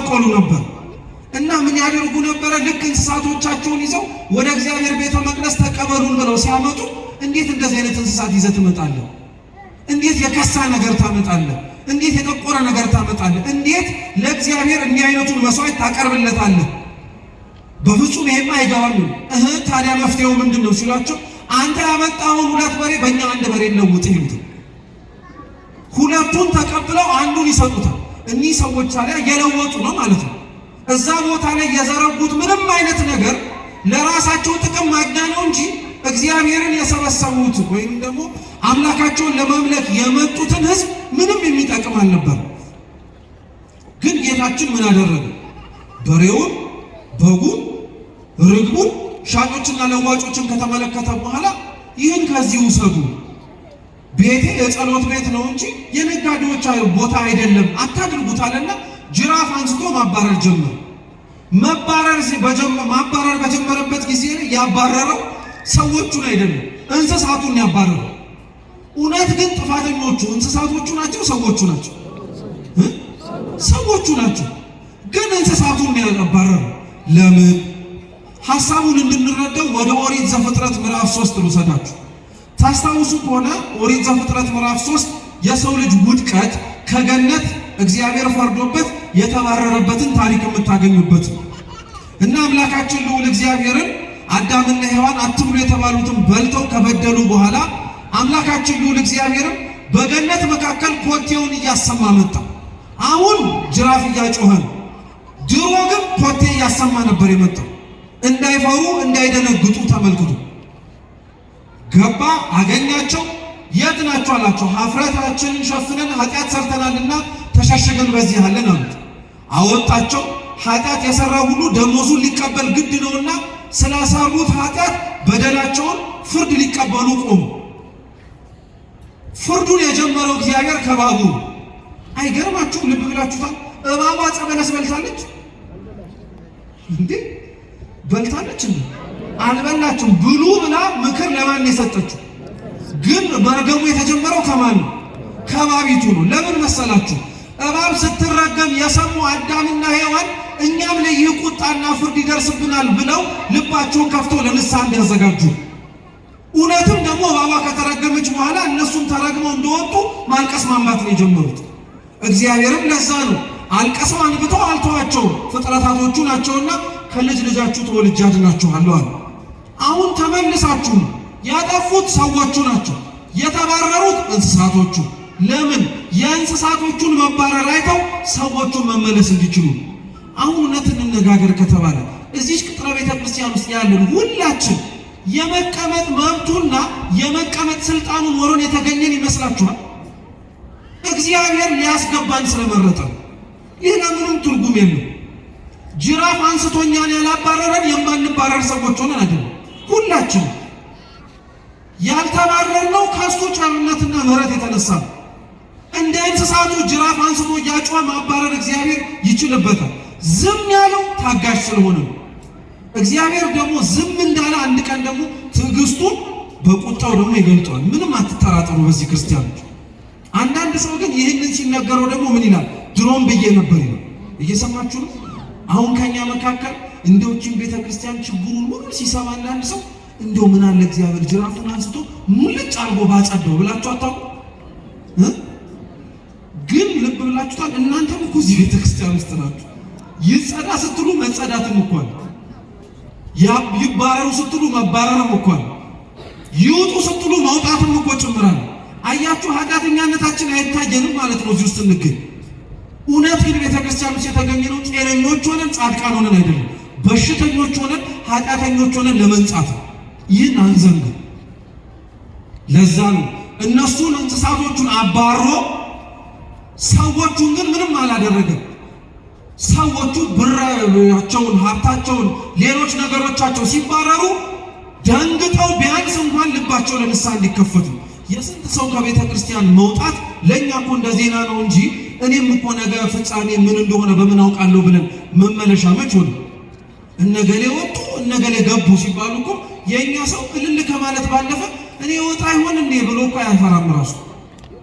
ይጎሳቆሉ ነበር። እና ምን ያደርጉ ነበረ? ልክ እንስሳቶቻቸውን ይዘው ወደ እግዚአብሔር ቤተ መቅደስ ተቀበሉን ብለው ሲያመጡ እንዴት እንደዚህ አይነት እንስሳት ይዘህ ትመጣለህ? እንዴት የከሳ ነገር ታመጣለህ? እንዴት የጠቆረ ነገር ታመጣለህ? እንዴት ለእግዚአብሔር እንዲህ አይነቱን መስዋዕት ታቀርብለታለህ? በፍጹም ይሄማ አይገባም። እህ ታዲያ መፍትሄው ምንድን ነው ሲሏቸው፣ አንተ ያመጣውን ሁለት በሬ በእኛ አንድ በሬ ለውጥ ይሉት። ሁለቱን ተቀብለው አንዱን ይሰጡታል። እኒህ ሰዎች ታዲያ የለወጡ ነው ማለት ነው። እዛ ቦታ ላይ የዘረጉት ምንም አይነት ነገር ለራሳቸው ጥቅም ማግኛ ነው እንጂ እግዚአብሔርን የሰበሰቡት ወይም ደግሞ አምላካቸውን ለማምለክ የመጡትን ሕዝብ ምንም የሚጠቅም አልነበር። ግን ጌታችን ምን አደረገ? በሬውን፣ በጉን፣ ርግቡን ሻጮችና ለዋጮችን ከተመለከተ በኋላ ይህን ከዚህ ውሰዱ፣ ቤቴ የጸሎት ቤት ነው እንጂ የነጋዴዎች ቦታ አይደለም፣ አታድርጉት አለና ጅራፍ አንስቶ ማባረር ጀመረ። ማባረር በጀመረበት ጊዜ ላይ ያባረረው ሰዎቹን አይደለም እንስሳቱን ያባረረው። እውነት ግን ጥፋተኞቹ እንስሳቶቹ ናቸው ሰዎቹ ናቸው? ሰዎቹ ናቸው። ግን እንስሳቱን ያባረረው ለምን? ሐሳቡን እንድንረዳው ወደ ኦሪት ዘፍጥረት ምዕራፍ 3 ልውሰዳችሁ። ታስታውሱ ከሆነ ኦሪት ዘፍጥረት ምዕራፍ 3 የሰው ልጅ ውድቀት ከገነት እግዚአብሔር ፈርዶበት የተባረረበትን ታሪክ የምታገኙበት ነው። እና አምላካችን ልዑል እግዚአብሔርን አዳምና ሔዋን አትብሉ የተባሉትን በልተው ከበደሉ በኋላ አምላካችን ልዑል እግዚአብሔርን በገነት መካከል ኮቴውን እያሰማ መጣ። አሁን ጅራፍ እያጮኸ ነው። ድሮ ግን ኮቴ እያሰማ ነበር የመጣው። እንዳይፈሩ እንዳይደነግጡ ተመልክቱ። ገባ፣ አገኛቸው። የት ናቸው አላቸው። ኀፍረታችንን ሸፍነን ኃጢአት ሰርተናልና ተሸሽገን በዚህ አለን አሉት። አወጣቸው። ኃጢአት የሰራ ሁሉ ደሞዙን ሊቀበል ግድ ነውና ስለሰሩት ኃጢአት በደላቸውን ፍርድ ሊቀበሉ ቆሙ። ፍርዱን የጀመረው እግዚአብሔር ከባቡ። አይገርማችሁም? ልብ ብላችሁታል። እባቧ ዕፀ በለስ በልታለች እንዴ? በልታለች እንዴ? አልበላችሁም። ብሉ ብላ ምክር ለማን የሰጠችው? ግን መርገሙ የተጀመረው ከማን ነው? ከባቢቱ ነው። ለምን መሰላችሁ? እባብ ስትረገም የሰሙ አዳምና ሔዋን እኛም ላይ ይህ ቁጣና ፍርድ ይደርስብናል ብለው ልባቸውን ከፍተው ለንስሐ እንዲያዘጋጁ፣ እውነትም ደግሞ እባቧ ከተረገመች በኋላ እነሱም ተረግመው እንደወጡ ማልቀስ ማንባት ነው የጀመሩት። እግዚአብሔርም ለዛ ነው አልቀሰው አንብተው አልተዋቸውም፣ ፍጥረታቶቹ ናቸውና ከልጅ ልጃችሁ ተወልጄ አድናችኋለሁ አለ። አሁን ተመልሳችሁ ያጠፉት ሰዎቹ ናቸው፣ የተባረሩት እንስሳቶቹ። ለምን? የእንስሳቶቹን መባረር አይተው ሰዎቹን መመለስ እንዲችሉ። አሁን እውነት እንነጋገር ከተባለ እዚህ ቅጥረ ቤተ ክርስቲያን ውስጥ ያለን ሁላችን የመቀመጥ መብቱና የመቀመጥ ስልጣኑን ወሮን የተገኘን ይመስላችኋል? እግዚአብሔር ሊያስገባን ስለመረጠ ነው። ሌላ ምንም ትርጉም የለው። ጅራፍ አንስቶኛን ያላባረረን የማንባረር ሰዎች ሆነን አይደለም። ሁላችን ያልተባረርነው ከእሱ ቸርነትና ምሕረት የተነሳ ነው። እንደ እንስሳቱ ጅራፍ አንስቶ እያጮኸ ማባረር እግዚአብሔር ይችልበታል። ዝም ያለው ታጋሽ ስለሆነ ነው። እግዚአብሔር ደግሞ ዝም እንዳለ አንድ ቀን ደግሞ ትዕግስቱን በቁጣው ደግሞ ይገልጠዋል። ምንም አትጠራጠሩ በዚህ ክርስቲያኖች። አንዳንድ ሰው ግን ይህንን ሲነገረው ደግሞ ምን ይላል? ድሮም ብዬ ነበር ይላል። እየሰማችሁ ነው። አሁን ከኛ መካከል እንደውችን ቤተ ክርስቲያን ችግሩን ሁሉ ሲሰማ አንዳንድ ሰው እንደው ምን አለ እግዚአብሔር ጅራፉን አንስቶ ሙልጭ አድርጎ ባጸደው ብላችሁ አታውቁ? ግን ልብ ብላችኋል። እናንተም እኮ እዚህ ቤተ ክርስቲያን ውስጥ ናችሁ። ይጸዳ ስትሉ መጸዳትም እኮ አለ። ይባረሩ ስትሉ መባረርም እኮ አለ። ይውጡ ስትሉ መውጣትም እኮ ጭምራል። አያችሁ፣ ኃጢአተኛነታችን አይታየንም ማለት ነው እዚህ ውስጥ እንገኝ። እውነት ግን ቤተክርስቲያን ውስጥ የተገኘነው ጤነኞች ሆነን ጻድቃን ሆነን አይደለም፣ በሽተኞች ሆነን ኃጢአተኞች ሆነን ለመንጻት ነው። ይህን አንዘንግ። ለዛ ነው እነሱን እንስሳቶቹን አባሮ ሰዎቹን ግን ምንም አላደረገም። ሰዎቹ ብራቸውን፣ ሀብታቸውን፣ ሌሎች ነገሮቻቸው ሲባረሩ ደንግጠው ቢያንስ እንኳን ልባቸው ለንስሐ እንዲከፈቱ። የስንት ሰው ከቤተ ክርስቲያን መውጣት ለእኛ እኮ እንደ ዜና ነው እንጂ እኔም እኮ ነገ ፍጻሜ ምን እንደሆነ በምን አውቃለሁ ብለን መመለሻ መች ሆነ? እነገሌ ወጡ እነገሌ ገቡ ሲባሉ እኮ የእኛ ሰው እልል ከማለት ባለፈ እኔ ወጣ ይሆን እንዴ ብሎ እኮ አያፈራም ራሱ።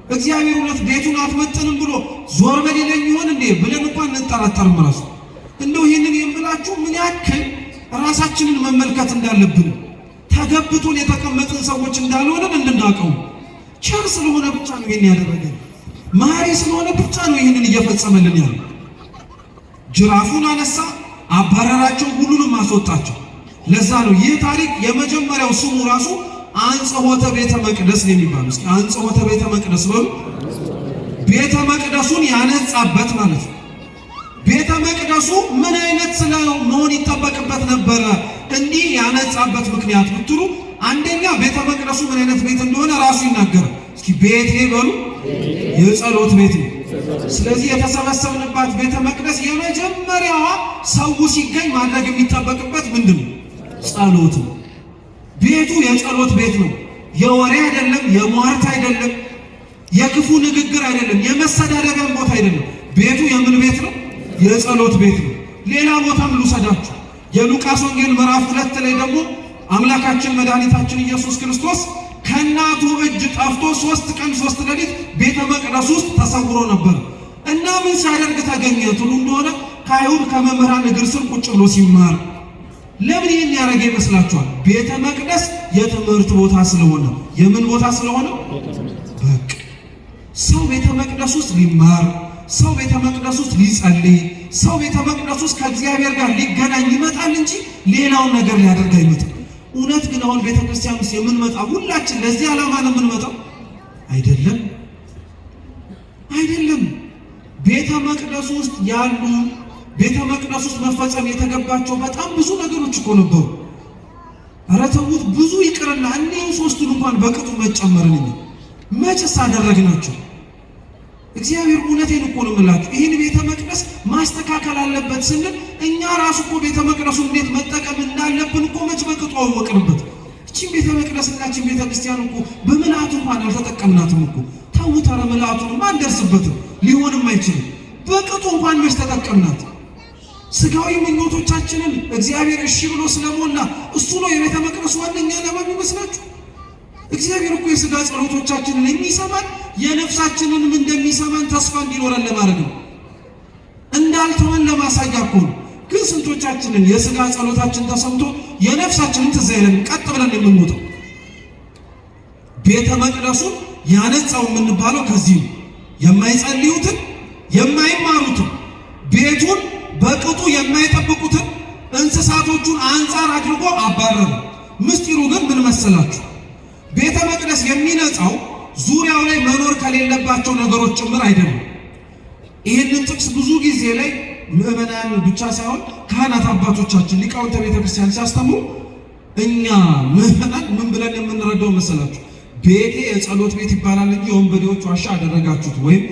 እግዚአብሔር እውነት ቤቱን አትመጥንም ብሎ ዞር በል ይለኝ ይሆን እንዴ ብለን እንኳን እንጠራጠርም። ራሱ እንደው ይህንን የምላችሁ ምን ያክል ራሳችንን መመልከት እንዳለብን ተገብቶን የተቀመጥን ሰዎች እንዳልሆነን እንድናውቀው። ቸር ስለሆነ ብቻ ነው ይህን ያደረገን። መሐሪ ስለሆነ ብቻ ነው ይህንን እየፈጸመልን ያለ። ጅራፉን አነሳ፣ አባረራቸው፣ ሁሉንም አስወጣቸው። ለዛ ነው ይህ ታሪክ የመጀመሪያው ስሙ ራሱ አንጽሖተ ቤተ መቅደስ ነው የሚባለው። እስኪ አንጽሖተ ቤተ መቅደስ በሉ። ቤተ መቅደሱን ያነጻበት ማለት ነው። ቤተ መቅደሱ ምን አይነት ስለ መሆን ይጠበቅበት ነበረ እንዲህ ያነጻበት ምክንያት ብትሉ፣ አንደኛ ቤተ መቅደሱ ምን አይነት ቤት እንደሆነ ራሱ ይናገራል። እስኪ ቤቴ በሉ የጸሎት ቤት ነው። ስለዚህ የተሰበሰብንባት ቤተ መቅደስ የመጀመሪያዋ ሰው ሲገኝ ማድረግ የሚጠበቅበት ምንድን ነው? ጸሎት ነው። ቤቱ የጸሎት ቤት ነው። የወሬ አይደለም፣ የሟርት አይደለም፣ የክፉ ንግግር አይደለም፣ የመሰዳደቢያን ቦታ አይደለም። ቤቱ የምን ቤት ነው? የጸሎት ቤት ነው። ሌላ ቦታም ልውሰዳችሁ። የሉቃስ ወንጌል ምዕራፍ 2 ላይ ደግሞ አምላካችን መድኃኒታችን ኢየሱስ ክርስቶስ ከእናቱ እጅ ጠፍቶ 3 ቀን 3 ሌሊት ቤተ መቅደስ ውስጥ ተሰውሮ ነበር እና ምን ሲያደርግ ተገኘ ትሉ እንደሆነ ከአይሁድ ከመምህራን እግር ስር ቁጭ ብሎ ሲማር። ለምን ይህን ያደረገ ይመስላችኋል? ቤተ መቅደስ የትምህርት ቦታ ስለሆነ። የምን ቦታ ስለሆነ? በቃ ሰው ቤተ መቅደስ ውስጥ ሊማር፣ ሰው ቤተ መቅደስ ውስጥ ሊጸልይ፣ ሰው ቤተ መቅደስ ውስጥ ከእግዚአብሔር ጋር ሊገናኝ ይመጣል እንጂ ሌላውን ነገር ሊያደርግ አይመጣም። እውነት ግን አሁን ቤተ ክርስቲያን ውስጥ የምንመጣ ሁላችን ለዚህ ዓላማ ነው የምንመጣው? አይደለም፣ አይደለም። ቤተ መቅደስ ውስጥ ያሉ ቤተ መቅደስ ውስጥ መፈጸም የተገባቸው በጣም ብዙ ነገሮች እኮ ነበሩ። ኧረ ተዉት፣ ብዙ ይቅርና እኒህን ሶስቱን እንኳን በቅጡ መጨመርን እኛ መቼስ አደረግናቸው? እግዚአብሔር እውነቴን እኮ ነው የምላችሁ፣ ይህን ቤተ መቅደስ ማስተካከል አለበት ስንል እኛ ራሱ እኮ ቤተ መቅደሱ እንዴት መጠቀም እንዳለብን እኮ መች በቅጡ አወቅንበት። እቺን ቤተ መቅደስ እና እቺን ቤተ ክርስቲያን እኮ በምልአቱ እንኳን አልተጠቀምናትም እኮ። ተዉት፣ ኧረ ምልአቱንም አንደርስበትም፣ ሊሆንም አይችልም። በቅጡ እንኳን መች ተጠቀምናት? ስጋዊ ምኞቶቻችንን እግዚአብሔር እሺ ብሎ ስለሞላ እሱ ነው የቤተ መቅደሱ ዋነኛ ዓላማ የሚመስላችሁ? እግዚአብሔር እኮ የስጋ ጸሎቶቻችንን የሚሰማን የነፍሳችንንም እንደሚሰማን ተስፋ እንዲኖረን ለማድረግ ነው፣ እንዳልተወን ለማሳያ እኮ ነው። ግን ስንቶቻችንን የስጋ ጸሎታችን ተሰምቶ የነፍሳችንን ትዝ አይለንም፣ ቀጥ ብለን የምንሞተው። ቤተ መቅደሱን ያነጻው የምንባለው ከዚህ ነው። የማይጸልዩትን የማይማሩትን ቤቱን በቅጡ የማይጠብቁትን እንስሳቶቹን አንጻር አድርጎ አባረረ። ምስጢሩ ግን ምን መሰላችሁ? ቤተ መቅደስ የሚነጻው ዙሪያው ላይ መኖር ከሌለባቸው ነገሮች ጭምር አይደለም። ይህንን ጥቅስ ብዙ ጊዜ ላይ ምዕመናን ብቻ ሳይሆን ካህናት አባቶቻችን ሊቃውንተ ቤተ ክርስቲያን ሲያስተምሩ እኛ ምዕመናን ምን ብለን የምንረዳው መሰላችሁ? ቤቴ የጸሎት ቤት ይባላል እንጂ የወንበዴዎች ዋሻ አደረጋችሁት ወይም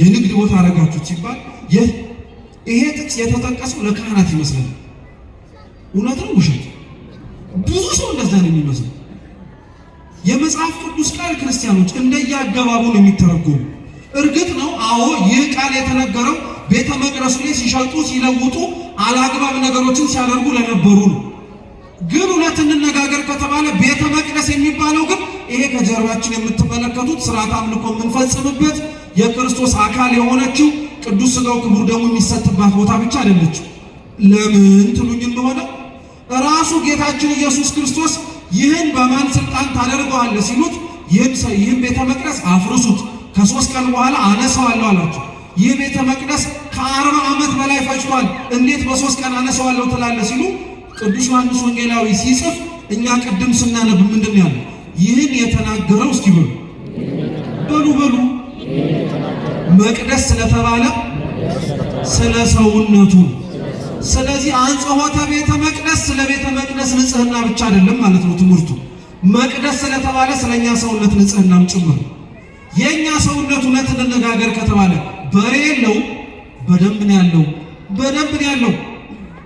የንግድ ቦታ አደረጋችሁት ሲባል ይሄ ጥቅስ የተጠቀሰው ለካህናት ይመስላል። እውነት ነው ውሸት? ብዙ ሰው እንደዛ ነው የሚመስለው። የመጽሐፍ ቅዱስ ቃል ክርስቲያኖች እንደየአገባቡ ነው የሚተረጎሙ። እርግጥ ነው አዎ፣ ይህ ቃል የተነገረው ቤተ መቅደሱ ላይ ሲሸጡ ሲለውጡ አላግባብ ነገሮችን ሲያደርጉ ለነበሩ ነው። ግን እውነት እንነጋገር ከተባለ ቤተ መቅደስ የሚባለው ግን ይሄ ከጀርባችን የምትመለከቱት ስርዓት አምልኮ የምንፈጽምበት የክርስቶስ አካል የሆነችው ቅዱስ ሥጋው ክቡር ደሙ የሚሰጥባት ቦታ ብቻ አይደለችም። ለምን ትሉኝ እንደሆነ ራሱ ጌታችን ኢየሱስ ክርስቶስ ይህን በማን ስልጣን ታደርገዋለህ ሲሉት ይህን ቤተ መቅደስ አፍርሱት ከ3 ቀን በኋላ አነሳዋለሁ አላቸው። ይህ ቤተ መቅደስ ከ40 ዓመት በላይ ፈጅቷል፣ እንዴት በ3 ቀን አነሳዋለሁ ትላለህ ሲሉ ቅዱስ ዮሐንስ ወንጌላዊ ሲጽፍ እኛ ቅድም ስናነብ ምንድን ያለው? ይህን የተናገረው እስኪ በሉ በሉ በሉ መቅደስ ስለተባለ ስለ ሰውነቱ። ስለዚህ አንጽሖተ ቤተ መቅደስ ስለ ቤተ መቅደስ ንጽህና ብቻ አይደለም ማለት ነው ትምህርቱ። መቅደስ ስለተባለ ስለኛ ሰውነት ንጽህናም ጭምር። የኛ ሰውነት እውነት እንነጋገር ከተባለ በሬ የለው፣ በደንብ ነው ያለው፣ በደንብ ነው ያለው።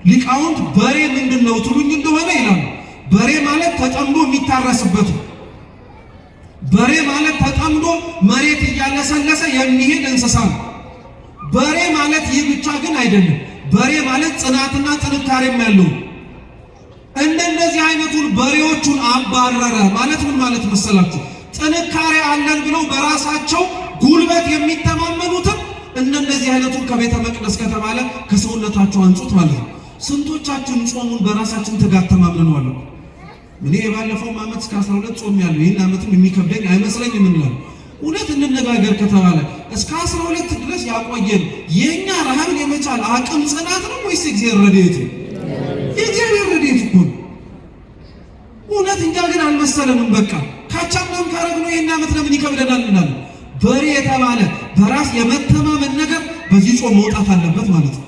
ሊቃውንት በሬ ምንድን ነው ትሉኝ እንደሆነ ይላሉ። በሬ ማለት ተጠምዶ የሚታረስበት ነው። በሬ ማለት ተጠምዶ መሬት እያለሰለሰ የሚሄድ እንስሳ ነው። በሬ ማለት ይህ ብቻ ግን አይደለም። በሬ ማለት ጽናትና ጥንካሬም ያለው። እንደነዚህ አይነቱን በሬዎቹን አባረረ ማለት ምን ማለት መሰላችሁ? ጥንካሬ አለን ብለው በራሳቸው ጉልበት የሚተማመኑትን እንደነዚህ አይነቱን ከቤተ መቅደስ ከተባለ ከሰውነታቸው አንጹት ማለት ነው። ስንቶቻችን ጾሙን በራሳችን ትጋት ተማምነዋል? እኔ የባለፈው ዓመት እስከ 12 ጾም ያለው ይህን ዓመትም የሚከብደኝ አይመስለኝም እንላለን። እውነት እንነጋገር ከተባለ እስከ 12 ድረስ ያቆየን የኛ ረሃብን የመቻል አቅም ጽናት ነው ወይስ የእግዚአብሔር ረድኤት ነው? የእግዚአብሔር ረድኤት እኮ ነው። እውነት እኛ ግን አልመሰለንም። በቃ ካቻምናም ካረግነው ይህን ዓመት ለምን ይከብደናል እንላለን። በሬ የተባለ በራስ የመተማመን ነገር በዚህ ጾም መውጣት አለበት ማለት ነው።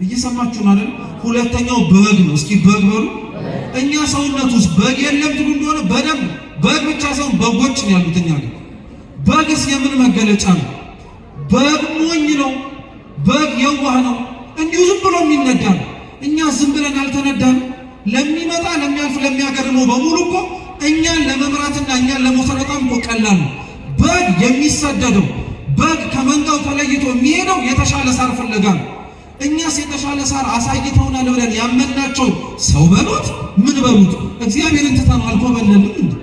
እየሰማችሁ ነው አይደል? ሁለተኛው በግ ነው። እስኪ በግ በሉ። እኛ ሰውነት ውስጥ በግ የለም ትሉ እንደሆነ በደንብ በግ ብቻ ሳይሆን በጎች ነው ያሉት። እኛ ግን በግስ የምን መገለጫ ነው? በግ ሞኝ ነው። በግ የዋህ ነው። እንዲሁ ዝም ብሎ የሚነዳ ነው። እኛ ዝም ብለን አልተነዳንም። ለሚመጣ ለሚያልፍ ለሚያገርመው በሙሉ እኮ እኛን ለመምራትና እኛን ለመውሰድ በጣም እኮ ቀላል ነው። በግ የሚሰደደው በግ ከመንጋው ተለይቶ የሚሄደው የተሻለ ሳር ፍለጋ ነው። እኛስ የተሻለ ሳር አሳይተውናል ብለን ያመናቸው ሰው በሉት ምን በሉት እግዚአብሔርን ትተነው አልኮበለልንም እንዴ?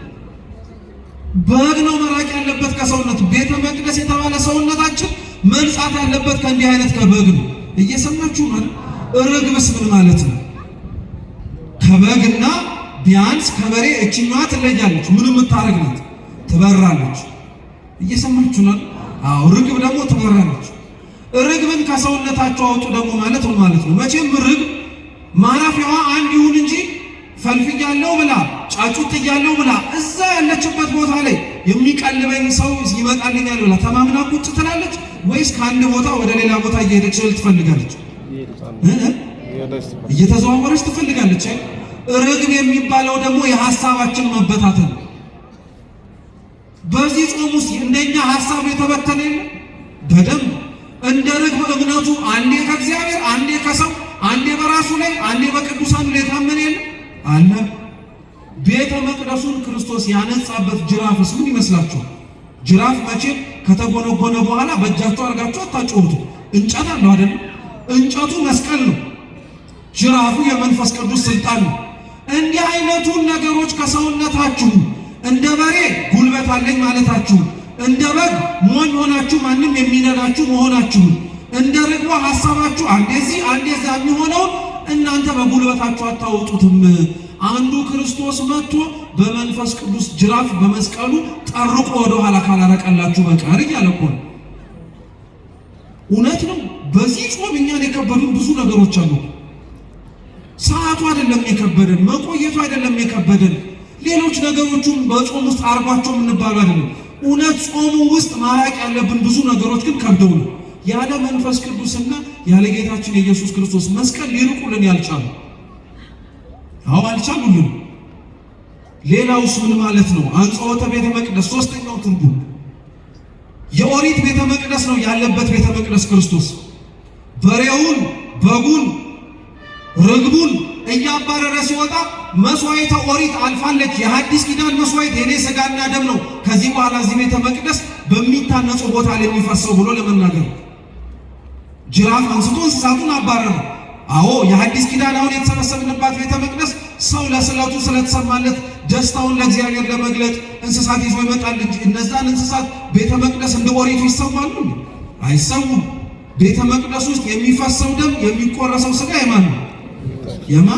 በግ ነው መራቅ ያለበት ከሰውነት። ቤተ መቅደስ የተባለ ሰውነታችን መንጻት ያለበት ከእንዲህ አይነት ከበግ ነው። እየሰማችሁ ነው። ርግብስ ምን ማለት ነው? ከበግና ቢያንስ ከበሬ እችኛዋ ትለያለች። ምን የምታረግ ናት? ትበራለች። እየሰማችሁ ነው። አዎ ርግብ ደግሞ ትበራለች። ርግብን ከሰውነታቸው አውጡ ደግሞ ማለት ምን ማለት ነው? መቼም ርግብ ማረፊያዋ አንድ ይሁን እንጂ ፈልፍያለሁ ብላ ጫጩት እያለሁ ብላ እዛ ያለችበት ቦታ ላይ የሚቀልበኝ ሰው ይመጣልኛል ብላ ተማምና ቁጭ ትላለች ወይስ ከአንድ ቦታ ወደ ሌላ ቦታ እየሄደች ትፈልጋለች? እየተዘዋወረች ትፈልጋለች። ርግብ የሚባለው ደግሞ የሀሳባችን መበታተን። በዚህ ጾም ውስጥ እንደኛ ሀሳብ የተበተነ የለ በደንብ እንደ ርግብ እምነቱ አንዴ ከእግዚአብሔር አንዴ ከሰው አንዴ በራሱ ላይ አንዴ በቅዱሳኑ ላይ የታመነ የለ አለ። ቤተ መቅደሱን ክርስቶስ ያነጻበት ጅራፍስ ምን ይመስላችኋል? ጅራፍ መቼም ከተጎነጎነ በኋላ በእጃችሁ አድርጋችሁ አታጮሁት። እንጨት አለው አይደል? እንጨቱ መስቀል ነው። ጅራፉ የመንፈስ ቅዱስ ስልጣን ነው። እንዲህ አይነቱን ነገሮች ከሰውነታችሁ እንደ በሬ ጉልበት አለኝ ማለታችሁ፣ እንደ በግ ሞኝ ሆናችሁ ማንም የሚነዳችሁ መሆናችሁ፣ እንደ ርግቧ ሐሳባችሁ አንዴዚህ አንዴዛ የሚሆነውን እናንተ በጉልበታችሁ አታወጡትም። አንዱ ክርስቶስ መጥቶ በመንፈስ ቅዱስ ጅራፍ በመስቀሉ ጠርቆ ወደ ኋላ ካላረቀላችሁ በቀር እያለ እኮ ነው። እውነት ነው። በዚህ ጾም እኛን የከበዱን ብዙ ነገሮች አሉ። ሰዓቱ አይደለም የከበደን፣ መቆየቱ አይደለም የከበደን፣ ሌሎች ነገሮቹም በጾም ውስጥ አርጓቸው የምንባሉ አይደለም። እውነት ጾሙ ውስጥ ማራቅ ያለብን ብዙ ነገሮች ግን ከብደው ነው። ያለ መንፈስ ቅዱስና ያለ ጌታችን የኢየሱስ ክርስቶስ መስቀል ሊርቁልን ያልቻሉ። አዎ አልቻሉልን። ሌላውስ ምን ማለት ነው? አንጽሖተ ቤተ መቅደስ ሶስተኛው ትርጉም የኦሪት ቤተ መቅደስ ነው ያለበት ቤተ መቅደስ ክርስቶስ በሬውን በጉን ርግቡን እያባረረ ሲወጣ መስዋዕተ ኦሪት አልፋለች። የሐዲስ ኪዳን መስዋዕት የኔ ስጋና ደም ነው፣ ከዚህ በኋላ እዚህ ቤተ መቅደስ በሚታነጸው ቦታ ላይ የሚፈሰው ብሎ ለመናገር ጅራፍ አንስቶ እንስሳቱን አባረረ። አዎ የሐዲስ ኪዳን አሁን የተሰበሰብንባት ቤተ መቅደስ ሰው ለስለቱ ስለተሰማለት ደስታውን ለእግዚአብሔር ለመግለጥ እንስሳት ይዞ ይመጣል እንጂ እነዛን እንስሳት ቤተ መቅደስ እንደ ኦሪቱ ይሰዋሉ? አይሰውም። ቤተ መቅደስ ውስጥ የሚፈሰው ደም የሚቆረሰው ስጋ የማን ነው? የማ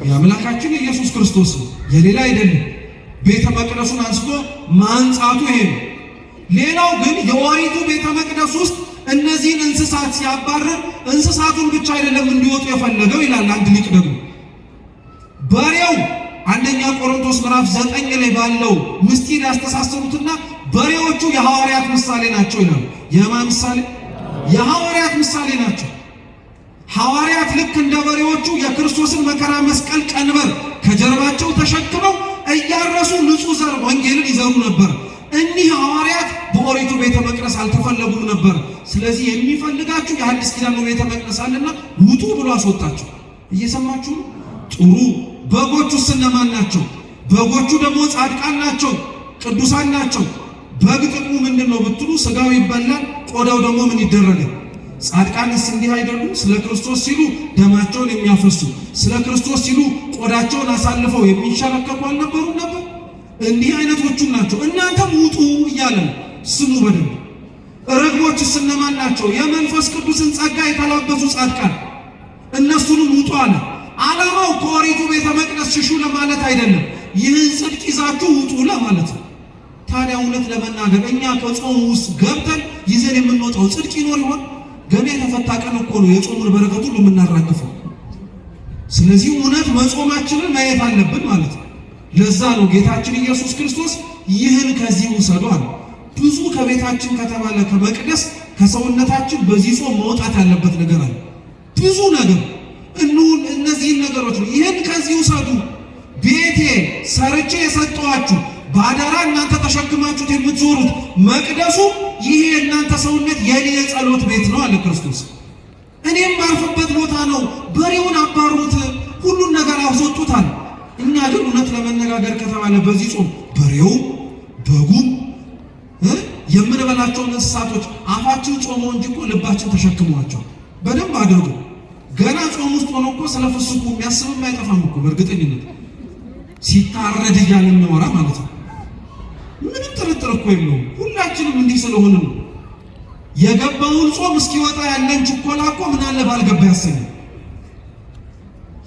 የአምላካችን የኢየሱስ ክርስቶስ ነው፣ የሌላ አይደለም። ቤተ መቅደሱን አንስቶ ማንጻቱ ይሄ ነው። ሌላው ግን የኦሪቱ ቤተ መቅደስ ውስጥ እነዚህን እንስሳት ሲያባርር እንስሳቱን ብቻ አይደለም እንዲወጡ የፈለገው ይላል አንድ ሊቅ። ደግሞ በሬው አንደኛ ቆሮንቶስ ምዕራፍ 9 ላይ ባለው ምስጢር ያስተሳሰሩትና በሬዎቹ የሐዋርያት ምሳሌ ናቸው ይላሉ። የማ ምሳሌ? የሐዋርያት ምሳሌ ናቸው። ሐዋርያት ልክ እንደ በሬዎቹ የክርስቶስን መከራ መስቀል ቀንበር ከጀርባቸው ተሸክመው እያረሱ ንጹሕ ዘር ወንጌልን ይዘሩ ነበር። እኒህ ሐዋርያት በኦሪቱ ቤተ መቅደስ አልተፈለጉም ነበር። ስለዚህ የሚፈልጋችሁ የሐዲስ ኪዳኑ ቤተ መቅደስ አለና ውጡ ብሎ አስወጣቸው። እየሰማችሁ ጥሩ። በጎቹስ እነማን ናቸው? በጎቹ ደግሞ ጻድቃን ናቸው፣ ቅዱሳን ናቸው። በግ ጥቅሙ ምንድን ነው ብትሉ ስጋው ይበላል፣ ቆዳው ደግሞ ምን ይደረጋል? ጻድቃንስ እንዲህ አይደሉም? ስለ ክርስቶስ ሲሉ ደማቸውን የሚያፈሱ ስለ ክርስቶስ ሲሉ ቆዳቸውን አሳልፈው የሚንሸረከኩ አልነበሩም ነበር? እንዲህ አይነቶቹም ናቸው። እናንተም ውጡ እያለ ነው። ስሙ በደንብ። ርግቦችስ እነማን ናቸው? የመንፈስ ቅዱስን ጸጋ የተላበሱ ጻድቃን፣ እነሱንም ውጡ አለ። ዓላማው ከኦሪቱ ቤተ መቅደስ ሽሹ ለማለት አይደለም፣ ይህን ጽድቅ ይዛችሁ ውጡ ለማለት ነው። ታዲያ እውነት ለመናገር እኛ ከጾሙ ውስጥ ገብተን ይዘን የምንወጣው ጽድቅ ይኖር ይሆን? ገና የተፈታ ቀን እኮ ነው የጾሙን በረከት ሁሉ የምናራግፈው። ስለዚህ እውነት መጾማችንን ማየት አለብን ማለት ነው። ለዛ ነው ጌታችን ኢየሱስ ክርስቶስ ይህን ከዚህ ውሰዱ አለ። ብዙ ከቤታችን ከተባለ ከመቅደስ ከሰውነታችን በዚህ ጾም መውጣት ያለበት ነገር አለ። ብዙ ነገር እነዚህን ነገሮች ነው። ይህን ከዚህ ውሰዱ፣ ቤቴ ሰርቼ የሰጠኋችሁ በአደራ እናንተ ተሸክማችሁት የምትዞሩት መቅደሱ ይሄ የእናንተ ሰውነት የኔ የጸሎት ቤት ነው አለ ክርስቶስ። እኔም ማርፍበት ቦታ ነው። በሬውን አባሩት፣ ሁሉን ነገር አስወጡታል። እኛ ግን እውነት ለመነጋገር ከተባለ በዚህ ጾም በሬውም በጉም የምንበላቸውን እንስሳቶች አፋችን ጾመው እንጂ እኮ ልባችን ተሸክሟቸው በደንብ አድርጎ ገና ጾም ውስጥ ሆኖ እኮ ስለ ፍስኩ የሚያስብም አይጠፋም እኮ በእርግጠኝነት ሲታረድ እያለ የሚያወራ ማለት ነው። ምንም ጥርጥር እኮ የለውም። ሁላችንም እንዲህ ስለሆነ ነው የገባውን ጾም እስኪወጣ ያለን ችኮላ እኮ ምን አለ ባልገባ ያሰኛል።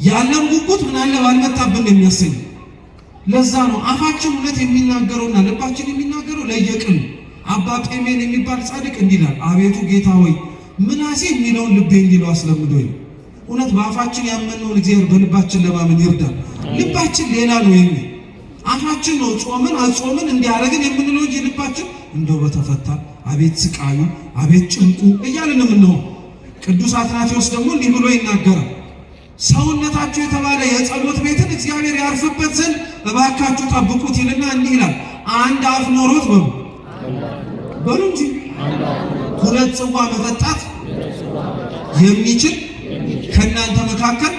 ያለን ጉጉት ምን አለ ባልመጣብን የሚያሰኝ። ለዛ ነው አፋችን እውነት የሚናገረውና ልባችን የሚናገረው ለየቅል። አባ ጴሜን የሚባል ጻድቅ እንዲህ ይላል፣ አቤቱ ጌታ ሆይ ምናሴ የሚለውን ልቤ እንዲለው አስለምዶኝ። እውነት በአፋችን ያመነውን እግዚአብሔር በልባችን ለማመን ይርዳል። ልባችን ሌላ ነው የሚል አፋችን ነው ጾምን አጾምን እንዲያደርግን የምንለው እንጂ ልባችን እንደው በተፈታ አቤት ስቃዩ አቤት ጭንቁ እያልን የምንሆን። ቅዱስ አትናቴዎስ ደግሞ እንዲህ ብሎ ይናገራል። ሰውነታችሁ የተባለ የጸሎት ቤትን እግዚአብሔር ያርፍበት ዘንድ እባካችሁ ጠብቁት ይልና እንዲህ ይላል። አንድ አፍ ኖሮት በሉ በሉ እንጂ ሁለት ጽዋ መጠጣት የሚችል ከእናንተ መካከል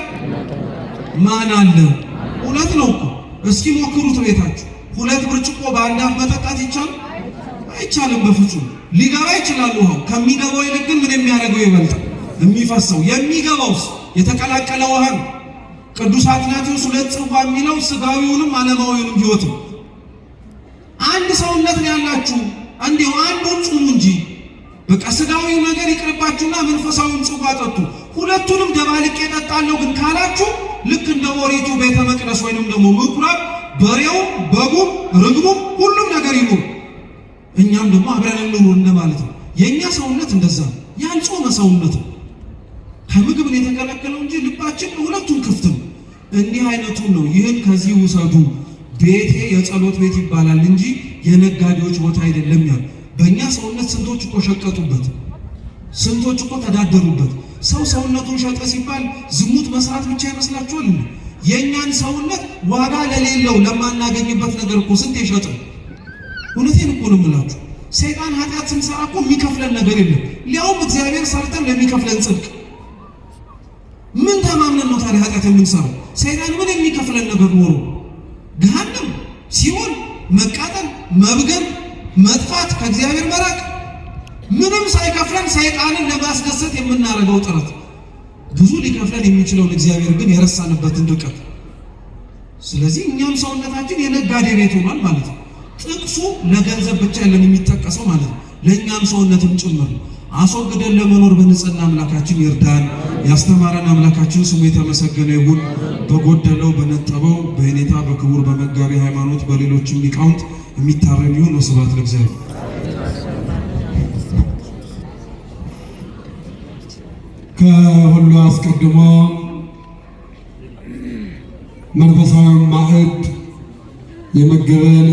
ማን አለ? እውነት ነው እኮ። እስኪ ሞክሩት ቤታችሁ። ሁለት ብርጭቆ በአንድ አፍ መጠጣት ይቻላል? አይቻልም በፍጹም። ሊገባ ይችላል ውሃው። ከሚገባው ይልቅ ግን ምን የሚያደርገው ይበልጣል? የሚፈሰው። የሚገባውስ የተቀላቀለ ውሃ ነው። ቅዱስ አትናቴዎስ ሁለት ጽዋ የሚለው ስጋዊውንም ዓለማዊውንም ሕይወት ነው። አንድ ሰውነት ነው ያላችሁ፣ እንዲሁ አንዱን ጹሙ እንጂ በቃ ስጋዊው ነገር ይቅርባችሁና መንፈሳዊውን ጽዋ ጠጡ። ሁለቱንም ደባልቄ እጠጣለሁ ግን ካላችሁ ልክ እንደ ኦሪቱ ቤተ መቅደስ ወይንም ደግሞ ምኩራብ በሬውም በጉም ርግቡም ሁሉም ነገር ይኑር፣ እኛም ደግሞ አብረን እንኑር እንደማለት ነው። የእኛ ሰውነት እንደዛ ነው። ያልጾመ ሰውነት ነው። ከምግብ ነው የተከለከለው እንጂ ልባችን ሁለቱም ክፍት ነው። እንዲህ አይነቱን ነው። ይህን ከዚህ ውሰዱ፣ ቤቴ የጸሎት ቤት ይባላል እንጂ የነጋዴዎች ቦታ አይደለም ያሉ። በእኛ ሰውነት ስንቶች እኮ ሸቀጡበት፣ ስንቶች እኮ ተዳደሩበት። ሰው ሰውነቱን ሸጠ ሲባል ዝሙት መስራት ብቻ ይመስላችኋል? እንዴ? የእኛን ሰውነት ዋጋ ለሌለው ለማናገኝበት ነገር እኮ ስንት የሸጠ። እውነቴን እኮ ነው የምላችሁ። ሰይጣን ኃጢአት ስንሰራ እኮ የሚከፍለን ነገር የለም። ሊያውም እግዚአብሔር ሰርተን ለሚከፍለን ጽድቅ ምን ተማምነን ነው ታዲያ ኃጢአት የምንሰራው? ሰይጣን ምን የሚከፍለን ነገር ኖሮ? ገሃነም፣ ሲኦል፣ መቃጠል፣ መብገን፣ መጥፋት፣ ከእግዚአብሔር መራቅ፣ ምንም ሳይከፍለን ሰይጣንን ለማስደሰት የምናደርገው ጥረት ብዙ ሊከፍለን የሚችለውን እግዚአብሔር ግን የረሳንበትን ርቀት። ስለዚህ እኛም ሰውነታችን የነጋዴ ቤት ሆኗል ማለት ነው። ጥቅሱ ለገንዘብ ብቻ የለም የሚጠቀሰው ማለት ነው፣ ለእኛም ሰውነትም ጭምር ነው። አስወግደን ለመኖር በንጽህና አምላካችን ይርዳን። ያስተማረን አምላካችን ስሙ የተመሰገነ ይሁን። በጎደለው በነጠበው በሁኔታ በክቡር በመጋቢ ሃይማኖት በሌሎችም ሊቃውንት የሚታረም ይሁን። ወስብሐት ለእግዚአብሔር። ከሁሉ አስቀድሞ መንፈሳዊ ማዕድ የመገበን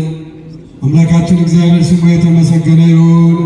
አምላካችን እግዚአብሔር ስሙ የተመሰገነ ይሁን።